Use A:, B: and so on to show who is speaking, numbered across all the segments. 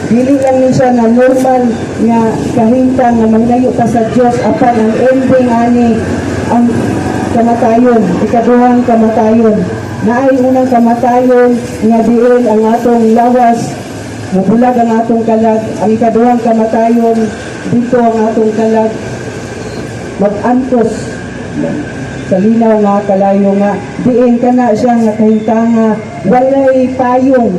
A: Dili lang ni siya nga normal nga kahimtang nga manglayo ka sa Dios, apan ang ending ani ang kamatayon, ikaduhang kamatayon. Naay unang kamatayon nga diin ang atong lawas mubulag ang atong kalag. Ang ikaduhang kamatayon dito, ang atong kalag mag-antos sa linaw nga kalayo nga diin kana siya nga kahimtanga walay payong,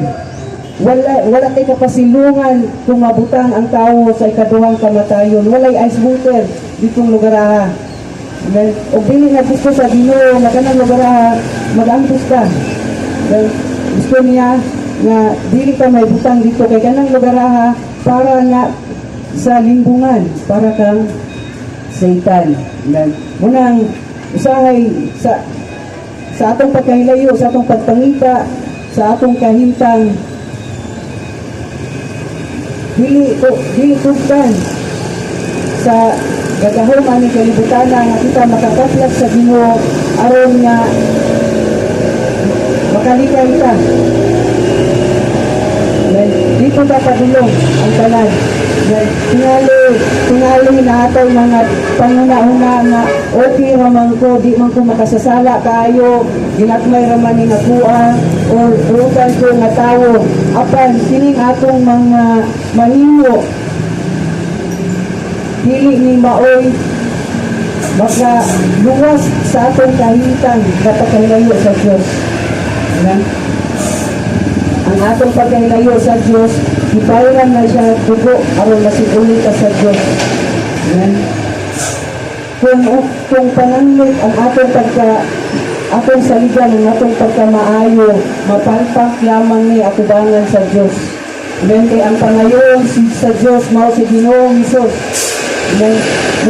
A: wala kay kapasilungan kung mabutang ang tao sa ikaduhang kamatayon. Walay ice water ditong lugar ha. Amen. Og dili na gusto sa Ginoo nga kanang lugar ha mag-antos ka. Amen. Gusto niya nga dili ka may butang dito kay kanang lugar ha para nga sa limbungan, para kang Satan. Amen. Munang usahay sa atong pagkahilayo, sa atong pagpangita, sa atong kahimtang, dili ko dili tugtan sa gagahom ani kalibutan nga kita makakaplag sa Ginoo aron nga makalikay ta. Amen. Dito ta padulong ang tanan. Amen. Tingali, tingali na atay mga panguna-una nga okay raman ko, di man ko makasasala kaayo, ginagmay raman ni nga kuha or rutan ko nga tawo. Apan kining atong mga mahimo, dili ni maoy makaluwas sa atong kahimtang nga pagkahilayo sa Dios. Amen. Ang atong pagkahilayo sa Dios, gibayaran na siya dugo aron masig-uli ka sa Dios. Amen. Kung pananglit ang atong pagka atong saligan ang atong pagkamaayo, mapalpak lamang ni atubangan sa Dios. Amen. Kay ang pangayon sa Dios mao si Ginoong Hesus. Amen.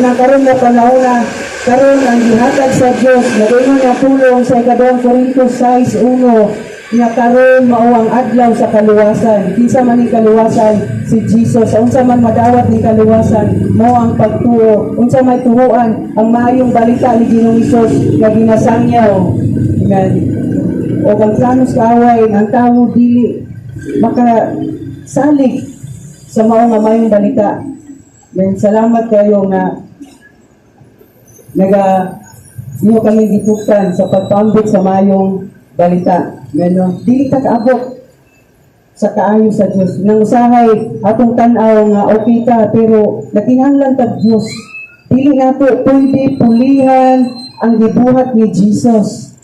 A: Unang karon mo panahon na karon ang gihatag sa Dios, nagaingon nga pulong sa ikaduhang Korinto 6:1 nga karon mao ang adlaw sa kaluwasan. Kinsa man ning kaluwasan? Si Jesus. Unsa man madawat ni kaluwasan? Mao ang pagtuo. Unsa may tuohan? Ang maayong balita ni Ginoong Hesus nga ginasangyaw. Amen. O ang plano sa kaaway, ang tao dili makasalig sa mao nga maayong balita. Then salamat kayo nga naga inyo kami gitugtan sa pagpambit sa maayong balita. Ngano, dili ta kaabot sa kaayo sa Dios. Nang usahay atong tan-aw nga okay ta, pero nakinahanglan tag Dios. Dili nato pwede pulihan ang gibuhat ni Jesus.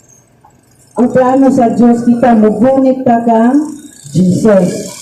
A: Ang plano sa Dios, kita mugunit ta kang Jesus.